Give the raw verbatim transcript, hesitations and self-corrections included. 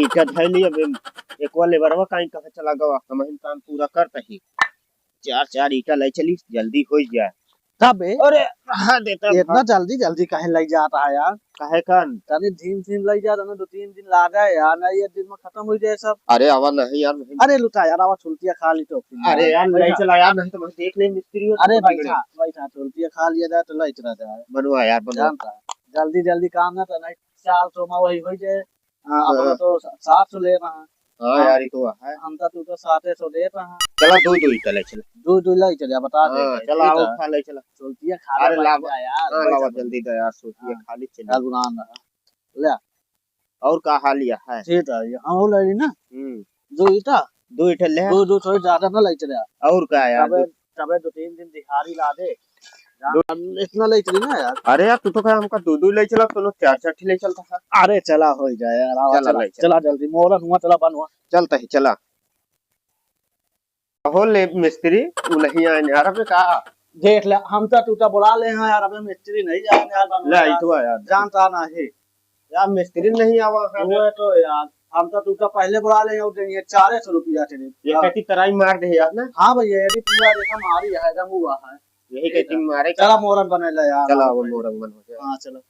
ईटा धइली, अब एक लेबरवा काई कहाँ चला गवा, हमहिन काम पूरा करत ही। चार चार ईटा लइ चली, जल्दी होइ जाए। तबे अरे, हाँ, देता इतना भाग। जल्दी जल्दी काहे लइ जात है यार? काहे कन? तनी धीम धीम लइ जा, तनी दो तीन दिन लागे यार, नहीं एक दिन में खतम होइ जाए सब। अरे, आवा नहीं यार, नहीं। अरे, लुटा यार, आवा, छुलटिया खा ली तो फिर अरे यार। यार, लइ चला यार, नहीं तो मैं देख ले मिस्त्री हो, अरे, तो बैठा, बैठा, छुलटिया खा लिया जाए तो लइ चला जाए। बनवा यार, बनवा। जानता है, जल्दी जल्दी काम ना तो नहीं, चार सौ में वही होइ जाए। हाँ, हाँ। अपना तो सा-, सात सौ ले रहा है। हाँ हाँ। यार, ये तो है। हम तो, तू तो साते सौ दे रहा है। चला, दो दो ईटा लइ चला। दो दो लइ चला, बता दे हाँ, भाई, चला, ठीक आओ, है। खा लइ चला। छुलटिया खा अरे, ले, लावा। बैठ जा यार, हाँ, बैठ लावा, जा। जल्दी दे यार, छुलटिया हाँ। खा लइ चला। चल, गुलाम रहा। ले। और का हाल यह है? ठीक है, ये हम हो ले ली ना। हम्म। दो ईटा। दो ईटा ले। दो, दो, थोड़ी ज्यादा ना लइ चला। और का यार? तबे, तबे दो तीन दिन दिहाड़ी ला दे। जान, इतना लइ चली ना यार। अरे यार, तू तो कहे हमका दो दो लइ चला, तू लोग चार चार ठे लइ चलता है। अरे चला, होइ जाए यार, आवा, चला, चला, लइ चला। चला जल्दी, मोरन हुआ, चला बनवा। चलता ही, चला। हो ले मिस्त्री, उ नहीं आए यार, अबे का? देख ले, हम तो तू तो बुला ले हैं यार, अबे मिस्त्री नहीं जाए यार, बनवा ले, यार। तू आ यार। जानता नहीं। यार, मिस्त्री नहीं आवा है। वो तो यार, हम तो तू तो पहले बुला ले हैं, और देंगे चार सौ रुपया तेरे। ये हाँ। कहती तराई मार दे यार ना। हाँ भैया, ये भी पूरा देखा मारी है, एकदम हुआ है। यही ठीक कहती है। मारे चला का। मोरन बने ले यार। चला, वो मोरन बन हो जाए। हाँ, चलो।